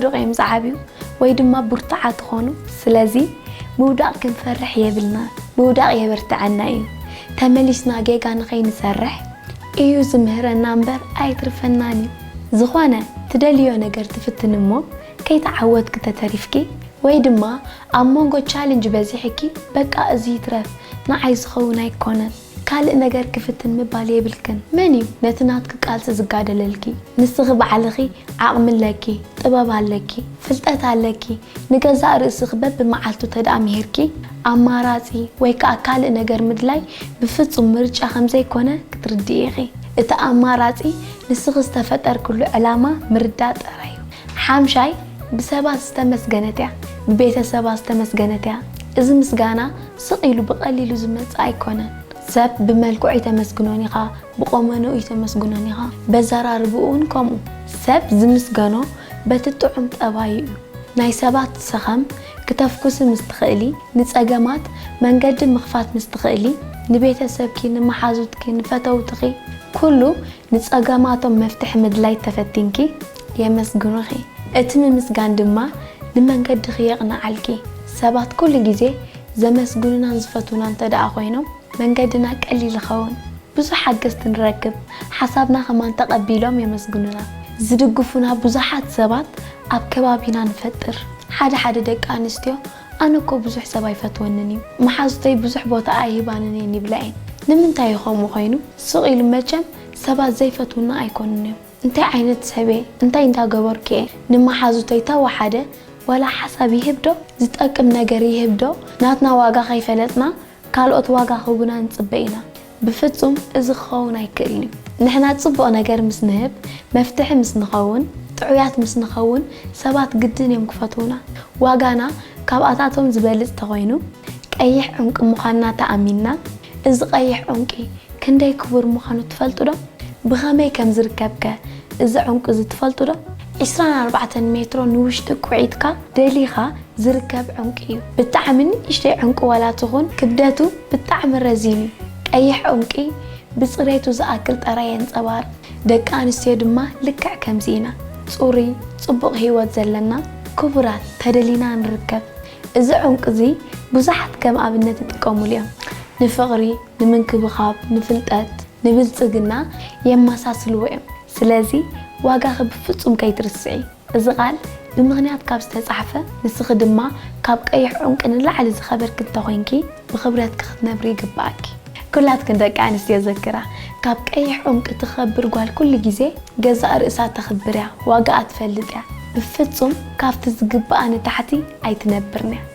ዱቕ እዮም ዝዓብዩ ወይ ድማ ብርቱዓት ይኾኑ። ስለዚ ምውዳቕ ክንፈርሕ የብልና። ምውዳቕ የበርትዐና እዩ። ተመሊስና ጌጋ ንኸይንሰርሕ እዩ ዝምህረና እምበር ኣይትርፈናን እዩ። ዝኾነ ትደልዮ ነገር ትፍትን እሞ ከይተዓወትኪ ተተሪፍኪ ወይ ድማ ኣብ መንጎ ቻለንጅ በዚሕኪ በቃ እዚ ይትረፍ ንዓይ ዝኸውን ኣይኮነን ካልእ ነገር ክፍትን ምባል የብልክን። መን እዩ ነቲ ናትኪ ቃልሲ ዝጋደለልኪ? ንስኺ ባዕልኺ ዓቕሚ ኣለኪ፣ ጥበብ ኣለኪ፣ ፍልጠት ኣለኪ። ንገዛእ ርእስኺ በብመዓልቱ ተደኣ ምሂርኪ ኣማራጺ ወይ ከኣ ካልእ ነገር ምድላይ ብፍጹም ምርጫ ከም ዘይኮነ ክትርድኢ ኢኺ። እቲ ኣማራጺ ንስኺ ዝተፈጠርክሉ ዕላማ ምርዳእ ጥራይ እዩ። ሓምሻይ ብሰባት ዝተመስገነት እያ፣ ብቤተሰባ ዝተመስገነት እያ። እዚ ምስጋና ስቕ ኢሉ ብቐሊሉ ዝመጽእ ኣይኮነን። ሰብ ብመልክዑ ኣይተመስግኖን ኢኻ፣ ብቆመንኡ ኣይተመስግኖን ኢኻ፣ በዘራርብኡ እውን ከምኡ። ሰብ ዝምስገኖ በቲ ጥዑም ጠባዩ እዩ። ናይ ሰባት ሰኸም ክተፍኩሲ ምስ ትኽእሊ፣ ንጸገማት መንገዲ ምኽፋት ምስ ትኽእሊ፣ ንቤተሰብኪ፣ ንመሓዙትኪ፣ ንፈተውትኺ ኩሉ ንጸገማቶም መፍትሒ ምድላይ ተፈቲንኪ የመስግኑኺ። እቲ ምምስጋን ድማ ንመንገድኺ የቕንዓልኪ። ሰባት ኩሉ ግዜ ዘመስግኑናን ዝፈትዉና እንተ ደኣ ኮይኖም መንገድና ቀሊል ይኸውን። ብዙሕ ሓገዝቲ ንረክብ። ሓሳብና ከማን ተቐቢሎም የመስግኑና። ዝድግፉና ብዙሓት ሰባት ኣብ ከባቢና ንፈጥር። ሓደ ሓደ ደቂ ኣንስትዮ ኣነ እኮ ብዙሕ ሰብ ኣይፈትወንን እዩ፣ መሓዙተይ ብዙሕ ቦታ ኣይህባንን እየን ይብላ እየን። ንምንታይ እዩ ከምኡ ኮይኑ? ስቕ ኢሉ መቸም ሰባት ዘይፈትውና ኣይኮኑን እዮም። እንታይ ዓይነት ሰብ እየ? እንታይ እንዳገበርኩ እየ ንመሓዙተይ ተወሓደ ዋላ ሓሳብ ይህብ ዶ? ዝጠቅም ነገር ይህብ ዶ? ናትና ዋጋ ከይፈለጥና ካልኦት ዋጋ ክህቡና ንጽበ ኢና። ብፍጹም እዚ ክኸውን ኣይክእልን እዩ። ንሕና ጽቡቕ ነገር ምስ ንህብ፣ መፍትሒ ምስ ንኸውን፣ ጥዑያት ምስ ንኸውን ሰባት ግድን እዮም ክፈትዉና። ዋጋና ካብኣታቶም ዝበልጽ ተኾይኑ ቀይሕ ዕንቂ ምዃንና ተኣሚንና፣ እዚ ቀይሕ ዕንቂ ክንደይ ክቡር ምዃኑ ትፈልጡ ዶ? ብኸመይ ከም ዝርከብከ እዚ ዕንቁ እዚ ትፈልጡ ዶ? ዕስራን ኣርባዕተን ሜትሮ ንውሽጢ ኩዒትካ ደሊኻ ዝርከብ ዕንቁ እዩ። ብጣዕሚ ንእሽተይ ዕንቁ ዋላ ትኹን ክብደቱ ብጣዕሚ ረዚን እዩ። ቀይሕ ዕንቂ ብፅሬቱ ዝኣክል ጠራይ የንፀባርቕ። ደቂ ኣንስትዮ ድማ ልክዕ ከምዚ ኢና። ፅሩይ፣ ፅቡቕ ህይወት ዘለና ክቡራት ተደሊና ንርከብ። እዚ ዕንቁ እዚ ብዙሓት ከም ኣብነት ይጥቀሙሉ እዮም። ንፍቕሪ፣ ንምንክብኻብ፣ ንፍልጠት፣ ንብልጽግና የመሳስልዎ እዮም። ስለዚ ዋጋኺ ብፍጹም ከይትርስዒ። እዚ ቃል ብምኽንያት ካብ ዝተጻሕፈ፣ ንስኺ ድማ ካብ ቀይሕ ዑንቂ ንላዕሊ ዝኸበርኪ እንተኾይንኪ፣ ብኽብረትኪ ክትነብሪ ይግብኣኪ። ኩላትክን ደቂ ኣንስትዮ ዘክራ፣ ካብ ቀይሕ ዑንቂ ትኸብር ጓል ኩሉ ግዜ ገዛእ ርእሳ ተኽብር እያ፣ ዋጋኣ ትፈልጥ እያ። ብፍጹም ካብቲ ዝግብኣ ንታሕቲ ኣይትነብርን እያ።